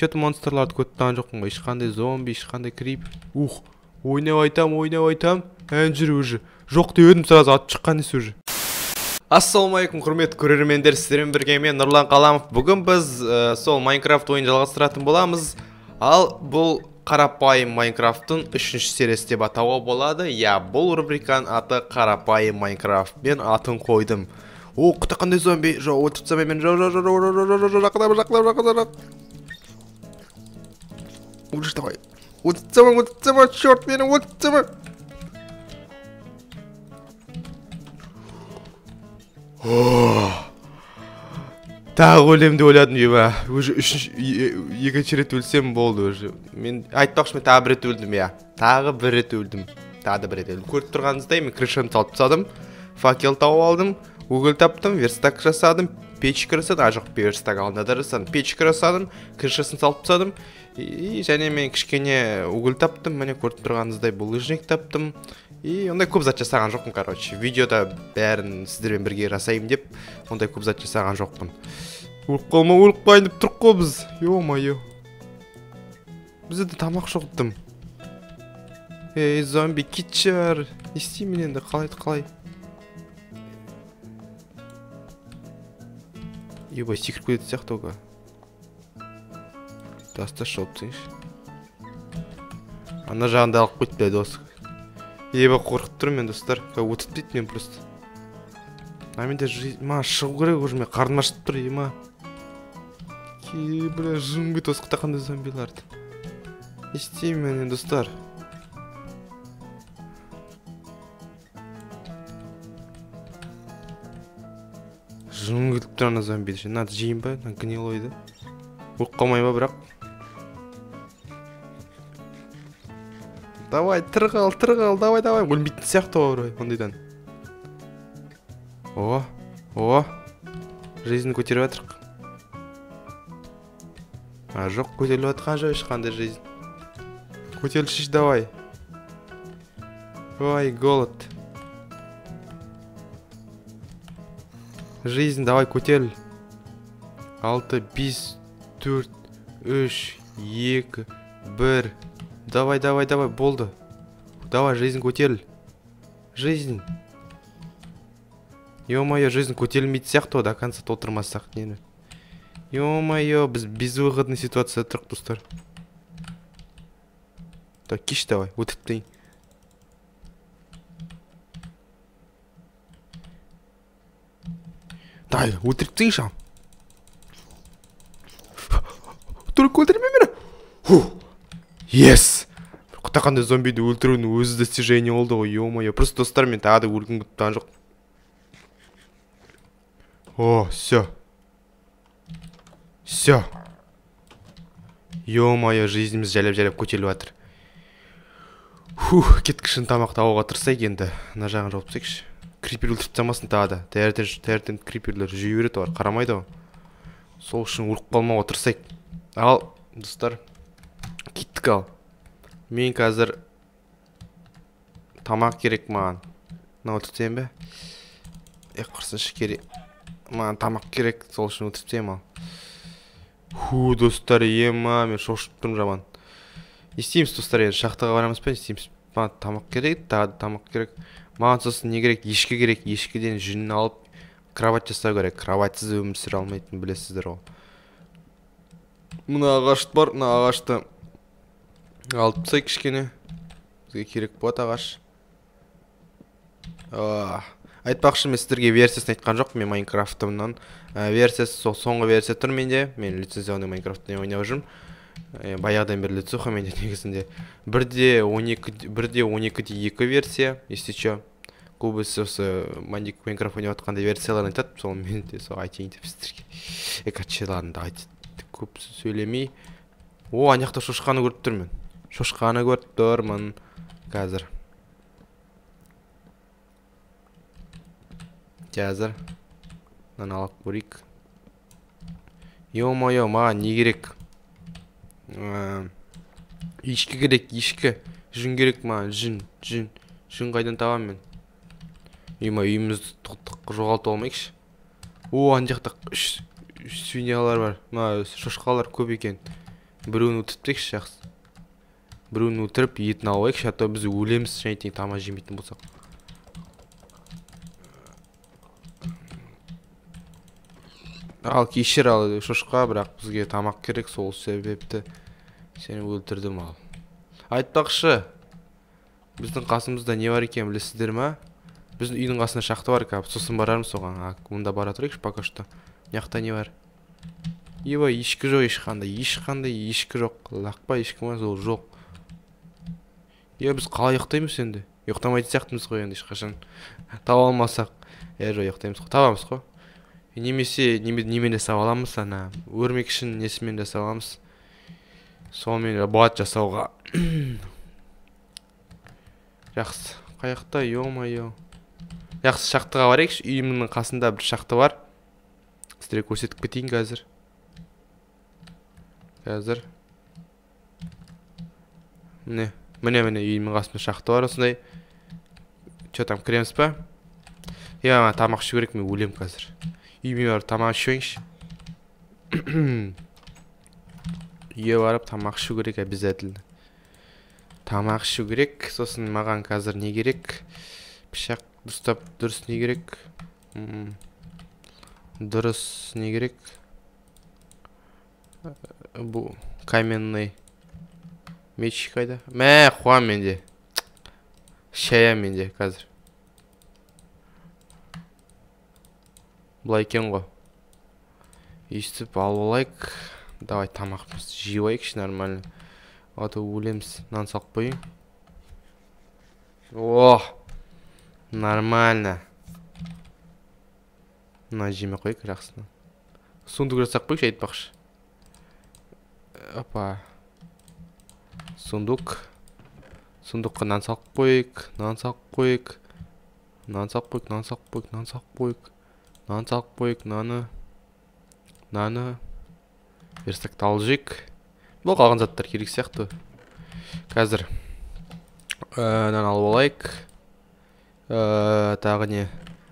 Че-то монстрларды көріп тұрған жоқпын ғой. Ешқандай зомби, ешқандай крип. Ух, ойнап айтам, ойнап айтам. Ән жүр уже. Жоқ деп едім, сразу атып шыққан несі уже. Ассалаумағалейкум, құрметті көрермендер, сіздермен бірге мен Нұрлан Қаламов. Бүгін біз сол Майнкрафт ойынын жалғастыратын боламыз. Ал бұл қарапайым Майнкрафттың 3-ші сериясы деп атауға болады. Я, бұл рубриканың аты қарапайым Майнкрафт. Мен атын қойдым. О, құты қандай зомби? Жоқ, өлтіріп тастамай мен. Жоқ, жоқ, жоқ, жоқ, жоқ, жоқ, жоқ, жақындама, жақындама, жақындама. Өлші давай. Өлтіріп тастама, өлтіріп тастама, черт, мені өлтіріп тастама. Тағы өлем деп ойладым, еба. Уже екінші рет өлсем болды уже. Мен айтпақшы, мен тағы бір рет өлдім, иә. Тағы бір рет өлдім. Тағы да бір рет өлдім. Көріп тұрғаныңыздай, мен крышаны салып тастадым. Факел тауып алдым, уголь таптым, верстак жасадым, печка жасадым. А, жоқ, верстак алдында да жасадым. Печка жасадым, крышасын салып тастадым. И және мен кішкене уголь таптым, міне көріп тұрғаныңыздай булыжник таптым. И ондай көп зат жасаған жоқпын, короче. Видеода бәрін сіздермен бірге жасаймын деп, ондай көп зат жасаған жоқпын. Өліп қалма, өліп қалайын деп тұрық қой біз. Ё-моё. Бізде де тамақ жоқ дым. Эй, зомби, кетші бәрі. Не істеймін енді, қалай, қалай? Ебай, секіріп кететін сияқты ғой. Тасташы, жауып тастайыншы. Ана жағында алып қойды, бля, дос. Еба, қорқып тұрмын мен, достар. Өтіп дейді мен просто. А менде жизнь, маған шығу керек уже, мен қарным ашып тұр, ема. Бля, жын бит осы қандай зомбиларды. Не істеймін мен енді, достар? Жын кетіп тұр ана зомбиді. Надо жейін ба, ана гнилойды. Өліп қалмай ба бірақ? Давай, тірі қал, тірі қал, давай, давай. Өлмейтін сияқты ғой ондайдан. О, о, жизнь көтеріп жатырық. А, жоқ, көтеріліп жатқан жоқ ешқандай жизнь. Көтерілші, давай. Ой, голод. Жизнь, давай, көтеріл. 6, 5, 4, 3, 2, 1. Давай, давай, давай, болды. Давай, жизнь көтеріл. Жизнь. Ё-моё, жизнь көтерілмейтін сияқты ғой, до конца толтырмасақ нені. Ё-моё, біз безвыходный ситуацияда тұрық, достар. Так, кеш давай, өтіп тастайын. Давай, өлтіріп тастайыншы. Только өлтірме мені. Фу. Yes! Құта қандай зомбиді өлтірудің өзі достижение болды ғой, ё-моё. Просто, достар, мен тағы да өлгім келіп тұрған жоқ. О, всё. Всё. Ё-моё, жизніміз жайлап-жайлап көтеріліп жатыр. Фух, кеттік шын тамақ табуға тырысайық енді. Мына жағын жауып тастайықшы. Крипер өлтіріп тастамасын тағы да. Таңертең криперлер жей береді олар, қарамайды ғой. Сол үшін өліп қалмауға тырысайық. Ал, достар, кеттік ал. Мен қазір тамақ керек маған. Мына өлтіріп тастайын ба? Құрсыншы, керек. Маған тамақ керек, сол үшін өлтіріп тастайын ал. Фу, достар, ема, мен шошып тұрмын жаман. Не істейміз, достар, енді шахтаға барамыз ба, не істейміз? Маған тамақ керек, тағы да тамақ керек. Маған сосын не керек? Ешкі керек. Ешкіден жүнін алып кровать жасау керек. Кроватьсыз өмір сүре алмайтынын білесіздер ғой. Мына ағаш бар, мына ағашты алып тастайық кішкене. Бізге керек болады ағаш. Айтпақшы, мен сіздерге версиясын айтқан жоқпын. Мен Майнкрафтымнан версиясы, сол соңғы версия тұр менде. Мен лицензионный Майнкрафтты ойнап жүрмін. Баяғыдан бері лицуха менде негізінде. 1.12.2 версия, если чё. Көбісі осы Майнкрафт ойнап жатқанда версияларын айтады, сол мен де сол айтайын деп сіздерге. Короче, ладно, давайте көп сөйлемей. О, ана жақта шошқаны көріп тұрмын. Шошқаны көріп тұрмын қазір. Қазір. Мынаны алып көрейік. Ё-моё, маған не керек? Ешкі керек, ешкі. Жүн керек маған, жүн, жүн. Жүн қайдан табамын мен? Ема, үйімізді жоғалтып алмайықшы. О, ана жақта үш свиньялар бар. Мына шошқалар көп екен. Біреуін өлтіріп тастайықшы, жақсы. Біреуін өлтіріп етін алып алайықшы, а то біз өлеміз, және ертең тамақ жемейтін болсақ. Ал кешір, ал шошқа, бірақ бізге тамақ керек, сол себепті сені өлтірдім ал. Айтпақшы, біздің қасымызда не бар екенін білесіздер ма? Біздің үйдің қасында шахта бар, сосын барармыз соған. А, мұнда бара тұрайықшы пока что. Мына жақта не бар? Еба, ешкі жоқ ешқандай, ешқандай ешкі жоқ. Лақпа ешкі ма, сол жоқ. Е, біз қалай ұйықтаймыз енді? Ұйықтамайтын сияқтымыз ғой енді ешқашан. Таба алмасақ. Е, жоқ, ұйықтаймыз ғой, табамыз ғой. Немесе немен жасап аламыз, ана өрмекшінің несімен жасап аламыз. Сонымен болады жасауға. Жақсы. Қаяқта, ё-моё. Жақсы, шахтаға барайықшы. Үйімнің қасында бір шахта бар. Сіздерге көрсетіп кетейін қазір. Қазір. Міне, міне, міне, үйімнің қасында шахта бар осындай. Чё там, кіреміз па? Е, ана тамақ ішу керек, мен өлем қазір. Үйіме барып тамақ ішейінші. Үйге барып тамақ ішу керек обязательно. Тамақ ішу керек. Сосын маған қазір не керек? Пышақ дұрыстап, дұрыс не керек? Дұрыс не керек? Бұл каменный меч қайда? Мә, қуам менде. Шая менде қазір. Былай екен ғой. Өйстіп алып алайық. Давай тамақымызды жеп алайықшы нормально. А то өлеміз. Нан салып қояйын. О! Нормально. Мына жемей қояйық, жақсы. Сундук жасап қояйықшы, айтпақшы. Опа. Сундук. Сундукқа нан салып қояйық, нан салып қояйық. Нан салып қояйық, нан салып қояйық, нан салып қояйық. Нан салып қояйық, наны. Наны. Верстакты алып жейік. Бұл қалған заттар керек сияқты. Қазір нан алып алайық. Тағы не?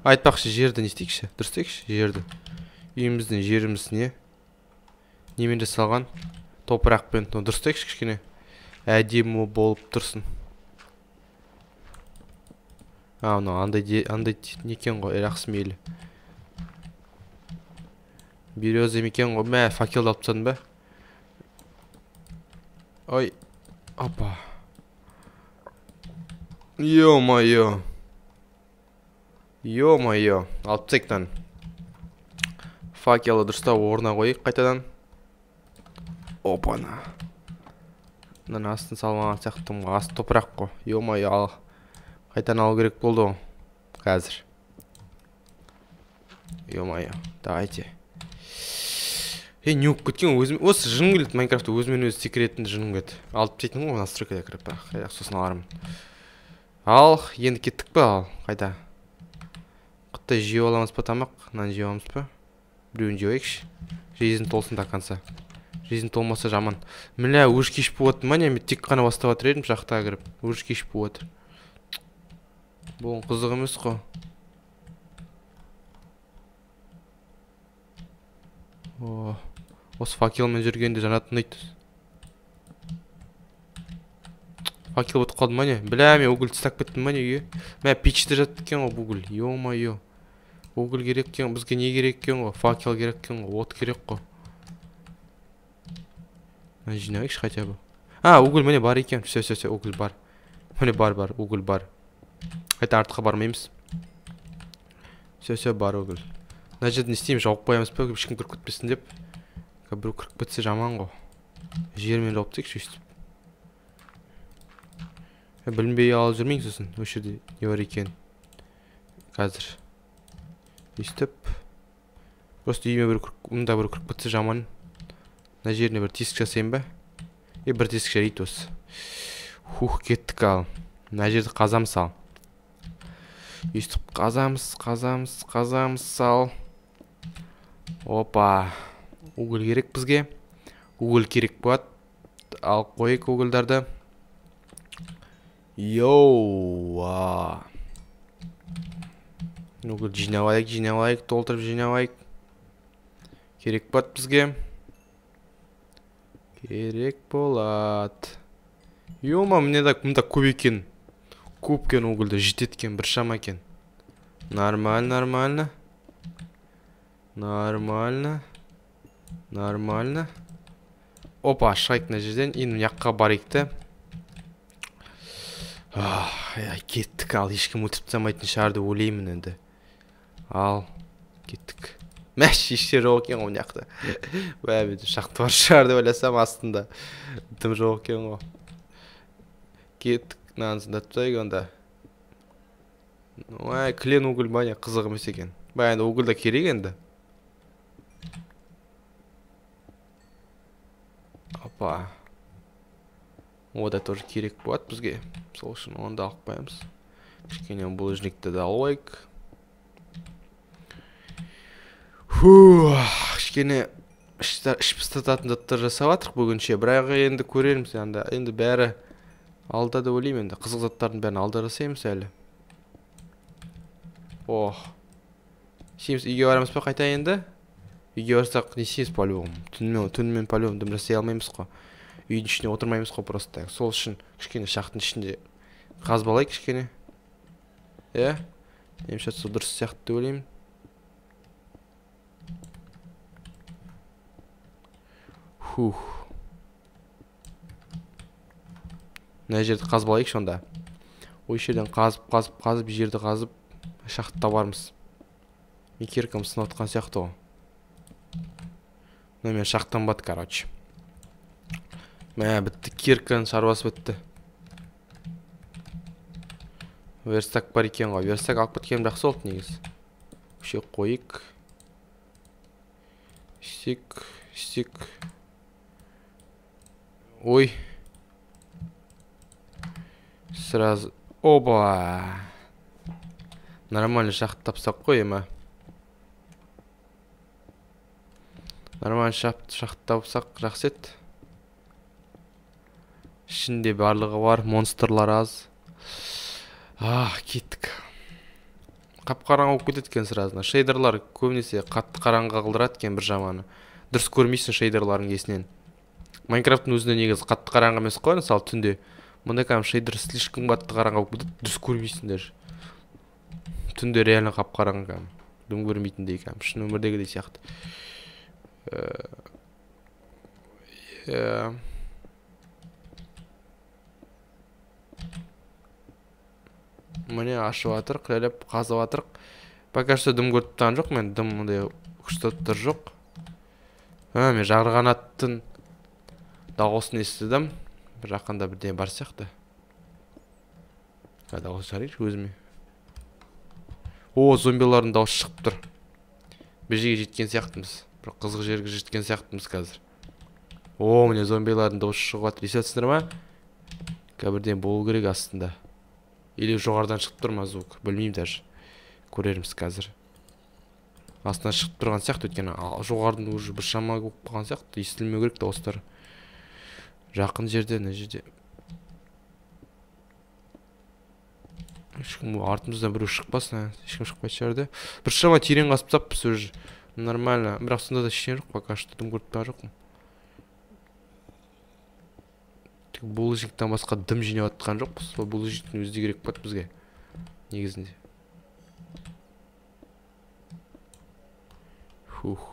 Айтпақшы, жерді не істейікші? Дұрыс істейікші, жерді. Үйіміздің жеріміз не? Немен жасалған? Топырақпен. Дұрыс істейікші кішкене. Әдемі болып тұрсын. А, мынау андай не екен ғой, жақсы мейлі. Береза екен ғой. Мә, факелді алып тастадым ба? Ой, опа. Ё-моё. Ё-моё. Алып тастайық мынаны. Факелді дұрыстап орнына қояйық қайтадан. Опана. Мынаны астын салмаған сияқтымын ғой. Асты топырақ қой. Ё-моё, ал. Қайтадан алу керек болды ғой. Қазір. Ё-моё, давайте. Ей, не болып кеткен өзім. Осы жыным келеді Майнкрафтта өзімен өзі секіретін жыным келеді. Алып тастайтын ғой настройкада кіріп, бірақ сосын алармын. Ал, енді кеттік па ал? Қайда? Құттай жеп аламыз ба тамақ? Нан жеп аламыз ба? Біреуін жеп алайықшы. Жизнь толсын до конца. Жизнь толмаса жаман. Міне, уже кеш болып жатыр ма не? Мен тек қана бастап жатыр едім шахтаға кіріп. Уже кеш болып жатыр. Бұл қызық емес қой. О, осы факелмен жүргенде жанатын ұнайды. Факел бітіп қалды ма не? Бля, мен уголь тастап кеттім ма не үйге? Мә, печте жатты екен ғой уголь. Ё-моё. Уголь керек екен, бізге не керек екен ғой? Факел керек екен ғой, от керек қой. Мына жинайықшы хотя бы. А, уголь міне бар екен. Все, все, все, уголь бар. Міне бар, бар, уголь бар. Қайта артқа бармаймыз. Все, все, бар уголь. Мына жерде не істейміз, жауып қоямыз ба, ешкім кіріп кетпесін деп. Біреу кіріп кетсе жаман ғой. Жермен жауып тастайықшы өйстіп. Білінбей алып жүрмейін сосын, осы жерде не бар екен. Қазір. Өйстіп. Просто үйіме біреу кіріп, мұнда біреу кіріп кетсе жаман. Мына жеріне бір тесік жасайын ба? Е, бір тесік жарайды осы. Хух, кеттік ал. Мына жерді қазамыз ал. Өйстіп қазамыз, қазамыз, қазамыз ал. Опа. Уголь керек бізге. Уголь керек болады. Алып қояйық угольдарды. Йоу. Уголь жинап алайық, жинап алайық, толтырып жинап алайық. Керек болады бізге. Керек болады. Ё-ма, міне да мында көп екен. Көп екен угольді, жетеді екен, біршама екен. Нормально, нормально. Нормально. Нормально. Опа, шығайық мына жерден. Енді мына жаққа барайық та. Кеттік, ал ешкім өлтіріп тастамайтын шығар деп ойлаймын енді. Ал, кеттік. Мәш, еш жер жоқ екен ғой мына жақта. Бә, шахта бар шығар деп ойласам, астында дым жоқ екен ғой. Кеттік, мынаны сындырып тастайық онда. Ой, клен уголь ба, не, қызық емес екен. Бә, енді уголь да керек енді. Опа. О да тоже керек болады бізге. Сол үшін оны да алып қоямыз. Кішкене булыжникті де алайық. Фу, кішкене іш пыстыртатын заттар жасап жатырық бүгінше. Бірақ енді көрерміз енді. Енді бәрі алда деп ойлаймын енді. Қызық заттардың бәрін алда жасаймыз әлі. Ох. Істейміз, үйге барамыз ба қайта енді? Үйге барсақ не істейміз по-любому? Түнімен по-любому дым жасай алмаймыз ғой. Үйдің ішіне отырмаймыз ғой просто. Сол үшін кішкене шахтың ішінде қазып алайық кішкене. Иә? Меніңше сол дұрыс сияқты деп ойлаймын. Фух. Мына жерді қазып алайықшы онда. Ой, жерден қазып, қазып, қазып, жерді қазып шахта табармыз. Мен киркам сынып жатқан сияқты ғой. Мына мен шахтан бат, короче. Мә, бітті, кирканың шаруасы бітті. Верстак бар екен ғой. Верстак алып кеткенім жақсы болды негізі. Көше қойық. Істейік, істейік. Ой. Сразу. Оба. Нормально шахта тапсақ қой, ема. Нормально шахта тапсақ жақсы еді. Ішінде барлығы бар, монстрлар аз. Ах, кеттік. Қап-қараңғы болып кетеді екен сразу. Шейдерлар көбінесе қатты қараңғы қылдырады екен бір жаманы. Дұрыс көрмейсің шейдерлардың есінен. Майнкрафттың өзінде негізі қатты қараңғы емес қой, мысалы түнде. Мұнда кәдімгі шейдер слишком қатты қараңғы болып кетеді, дұрыс көрмейсің даже. Түнде реально қап-қараңғы кәдімгі. Дым көрмейтіндей кәдімгі, шын өмірдегідей сияқты. Міне ашып жатырық, жайлап қазып жатырық. Пока что дым көріп тұрған жоқ мен, дым ондай күшті заттар жоқ. Мен жарғанаттың дауысын естідім. Бір жақында бірдеңе бар сияқты. Дауыс шығарайықшы өзіме. О, зомбилардың дауысы шығып тұр. Бір жерге жеткен сияқтымыз. Бір қызық жерге жеткен сияқтымыз қазір. О, міне зомбилардың дауысы шығып жатыр. Естіп жатсыңдар ма? Қазір бірдеңе болу керек астында. Или жоғарыдан шығып тұр ма звук? Білмеймін даже. Көрерміз қазір. Астынан шығып тұрған сияқты, өйткені жоғарыдан уже біршама болып қалған сияқты, естілмеу керек дауыстар. Жақын жерде, мына жерде. Ешкім артымыздан біреу шықпасын, ешкім шықпайтын шығар да. Біршама терең қазып тастаппыз уже. Нормально. Бірақ сонда да ештеңе жоқ пока что, дым көріп тұрған жоқпын. Тек булыжниктан басқа дым жинап жатқан жоқпыз. Сол булыжниктің өзі де керек болады бізге негізінде. Фух.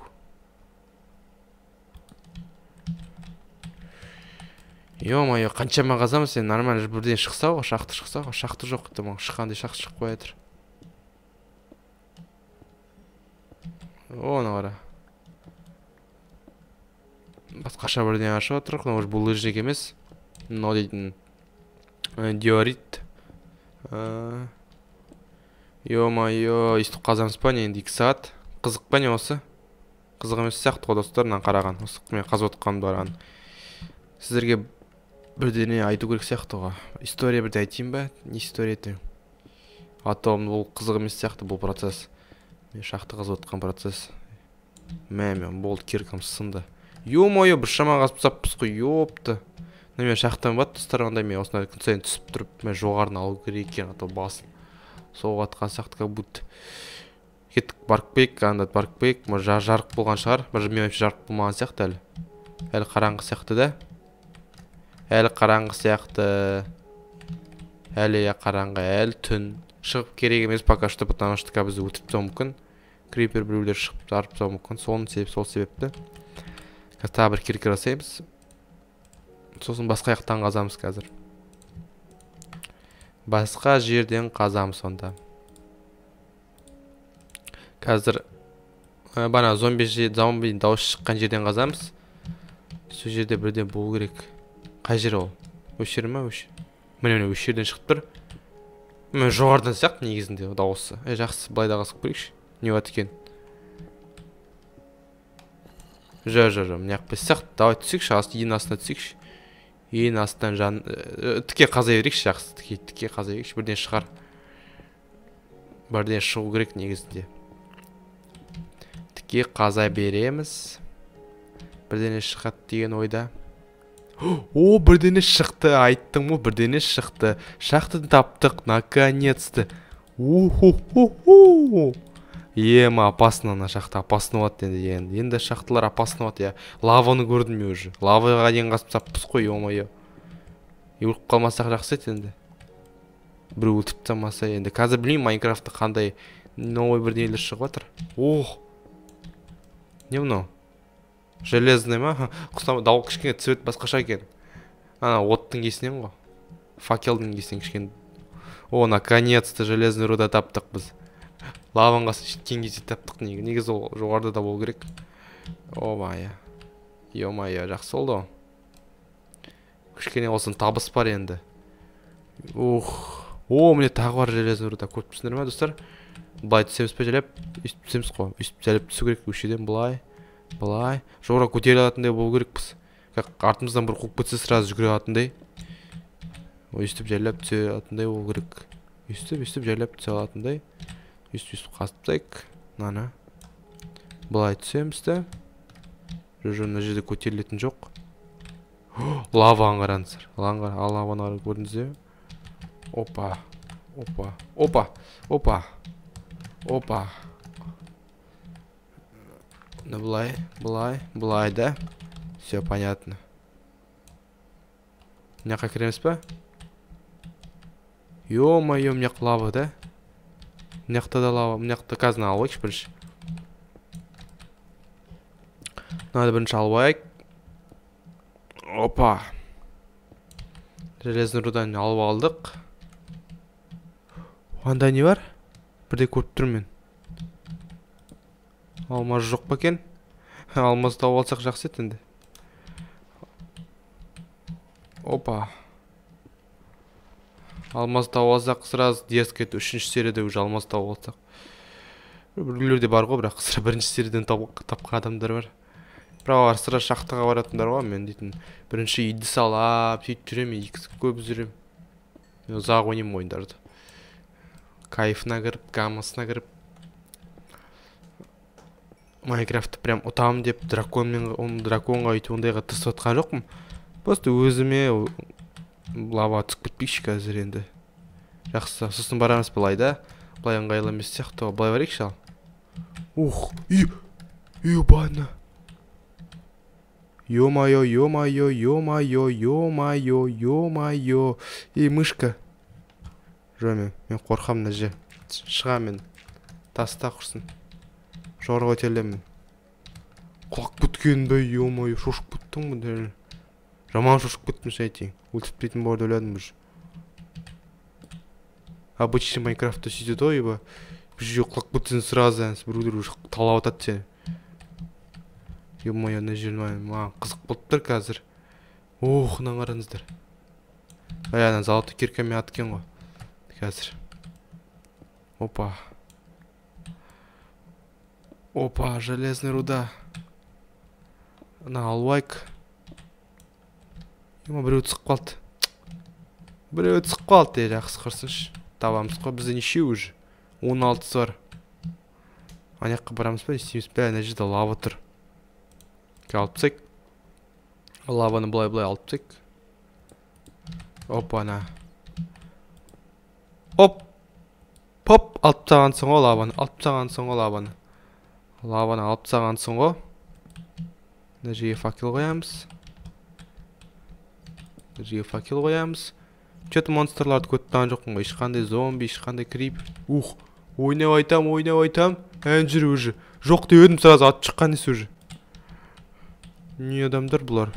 Ё-моё, қаншама қазамыз сен, нормально бірден шықса ғой, шахта шықса ғой, шахта жоқ, тамақ шыққандай шахта шығып қоя тұр. О, ана қара. Басқаша бірдеңе ашып жатырық, мынау уже булыжник емес. Мынау дейтін диорит. Ё-моё, өйстіп қазамыз па не енді 2 сағат? Қызық па не осы? Қызық емес сияқты ғой достар, мынаны қараған. Осы мен қазып отқанымды қараған. Сіздерге бірдеңе айту керек сияқты ғой. История бірде айтайын ба? Не история ертең? А то бұл қызық емес сияқты бұл процесс. Мен шахта қазып отқан процесс. Мә, мен болды, киркам сынды. Ё-моё, біршама қазып тастаппыз ғой, ёпты. Мына мен шахтам бар, достар, онда мен осындай күн сайын түсіп тұрып, мен жоғарыны алу керек екен, а то басым соғып жатқан сияқты, как будто. Кеттік, барып келейік, анда барып келейік. Может, жарық болған шығар. Бір мен вообще жарық болмаған сияқты әлі. Әлі қараңғы сияқты да. Әлі қараңғы сияқты. Әлі қараңғы, әлі түн. Шығып керек емес пока что, потому что бізді өлтіріп тастауы мүмкін. Крипер біреулер шығып жарып тастауы мүмкін. Соның себеп, сол себепті. Қазір тағы бір кирка жасаймыз. Сосын басқа жақтан қазамыз қазір. Басқа жерден қазамыз сонда. Қазір бана зомби дауыс шыққан жерден қазамыз. Сол жерде бірден болу керек. Қай жер ол? Осы жер ма? Міне, міне, осы жерден шығып тұр. Міне, жоғарыдан сияқты негізінде дауысы. Жақсы, былай да қазып көрейікші. Не болады екен? Жо, мына жақта сияқты. Давай түсейікші, ең астына түсейікші. Ең астынан жан тіке қаза берейікші, жақсы, тіке қаза берейікші, бірден шығар. Бірден шығу керек негізінде. Тіке қаза береміз. Бірдене шығады деген ойда. О, бірдене шықты, айттым ғой, бірдене шықты. Шахтаны таптық, наконец-то. У-ху-ху-ху. Ема, опасно ана шахта, опасно болады енді. Енді шахталар опасно болады, я. Лаваны көрдім мен уже. Лаваға дейін қасып тастаппыз қой, ё-моё. Өліп қалмасақ жақсы еді енді. Біреу өлтіріп тастамаса енді. Қазір білмеймін, Майнкрафтта қандай новый бірдеңелер шығып жатыр. Ох. Не мынау? Железный ма? Құсам, дауыл кішкене цвет басқаша екен. Ана оттың кесінен ғой. Факелдің кесінен кішкене. О, наконец-то железный руда таптық біз. Лаванға жеткен кезде таптық неге. Негізі ол жоғарыда да болу керек. О-мая. Ё-моё, жақсы болды ғой. Кішкене болсын табыс бар енді. Ух. О, міне тағы бар железный руда. Көріп тұрсыңдар ма, достар? Былай түсеміз бе, жайлап? Өйстіп түсеміз ғой. Өйстіп жайлап түсу керек осы жерден былай. Былай. Жоғары көтере алатындай болу керекпіз. Как артымыздан бір қуып кетсе сразу жүгіре алатындай. Өйстіп жайлап түсе алатындай болу керек. Өйстіп жайлап түсе алатындай. Өйстіп қазып тастайық. Мынаны. Былай түсеміз де. Жоқ, мына жерде көтерілетін жоқ. Лаваны қараңыздар. Лаваны көрдіңіздер ме? Опа. Опа. Опа. Опа. Опа. Ну, былай, былай, былай, да? Все понятно. Мына жаққа кіреміз ба? Ё-моё, мына жақта лава, да? Мына жақта да лава. Мына жақта қазір алып алайықшы бірінші. Мынаны бірінші алып алайық. Опа. Железный руданы алып алдық. Анда не бар? Бірде көріп тұрмын мен. Алмаз жоқ па екен? Алмаз тауып алсақ жақсы еді енді. Опа. Алмаз тауып алсақ сразу дерзко еді. 3-ші серияда уже алмаз тауып алсақ. Біреулерде бар ғой, бірақ сыра бірінші сериядан тапқан адамдар бар. Бірақ олар сыра шахтаға баратындар ғой. Мен дейтін бірінші үйді салап, сөйтіп жүремін, екі көп жүремін. Мен ұзақ ойнаймын ойындарды. Кайфына кіріп, гаммасына кіріп. Майнкрафтты прям ұтамын деп драконмен, оны драконға өйтіп ондайға тырысып жатқан жоқпын. Просто өзіме лава түсіп кетпейікші қазір енді. Жақсы, сосын барамыз былай да. Былай ыңғайлы емес сияқты. Былай барайықшы ал. Ух, ебана. Ё-моё, ё-моё, ё-моё, ё-моё, ё-моё. Ей, мышка. Жоқ, мен қорқамын мына жерде. Шығамын мен. Таста құрсын. Жоғары көтерілемін. Құлап кеткен бе, ё-моё, шошып кеттім ғой. Жаман шошып кеттім, шын айтайын. Өлтіріп кететін болады ойладым уже. Обычный Майнкрафтта сөйтеді ғой, ебі. Бір жерге құлап кетсең сразу, біреулер уже талап атады сені. Ё-моё, мына жер маған қызық болып тұр қазір. Ох, мынаны қараңыздар. Ай, ана золотой киркамен атты екен ғой. Қазір. Опа. Опа, железный руда. Ана алып алайық. Ема, біреу түсіп қалды. Біреу түсіп қалды, жақсы құрсыншы. Табамыз ғой, бізде неше уже? 16-сы бар. Ана жаққа барамыз ба, не істейміз бе? Ана жерде лава тұр. Алып тастайық. Лаваны былай-былай алып тастайық. Опа, ана. Оп. Поп, алып тастағансың ғой лаваны. Алып тастағансың ғой лаваны. Лаваны алып тастағансың ғой. Мына жерге факел қоямыз. Мына жерге факел қоямыз. Че-то монстрларды көріп тұрған жоқпын ғой. Ешқандай зомби, ешқандай крип. Ух, ойнап айтам, ойнап айтам. Ән жүр уже. Жоқ деп едім, сразу атып шыққан несі уже. Не адамдар бұлар?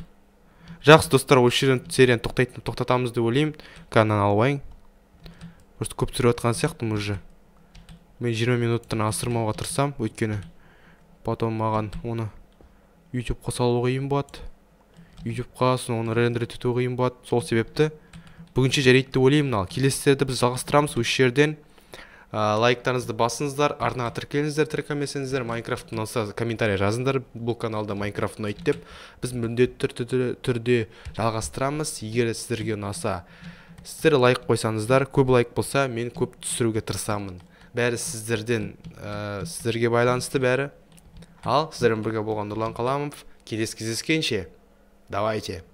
Жақсы, достар, осы жерден серияны тоқтатамыз деп ойлаймын. Қазір алып алайын. Просто көп түсіріп жатқан сияқтымын уже. Мен 20 минуттан асырмауға тырысамын, өйткені потом маған оны YouTube-қа салу қиын болады. YouTube-қа сосын оны рендер ету қиын болады. Сол себепті бүгінше жарайды деп ойлаймын. Ал келесі біз жалғастырамыз осы жерден. Лайктарыңызды басыңыздар, арнаға тіркеліңіздер, тіркелмесеңіздер, Майнкрафт ұнаса, комментарий жазыңдар, бұл каналда Майнкрафт ұнайды деп. Біз міндетті түрде жалғастырамыз. Егер сіздерге ұнаса, сіздер лайк қойсаңыздар, көп лайк болса, мен көп түсіруге тырысамын. Бәрі сіздерден, сіздерге байланысты бәрі. Ал сіздермен бірге болған Нұрлан Қаламов. Келесі кездескенше, давайте.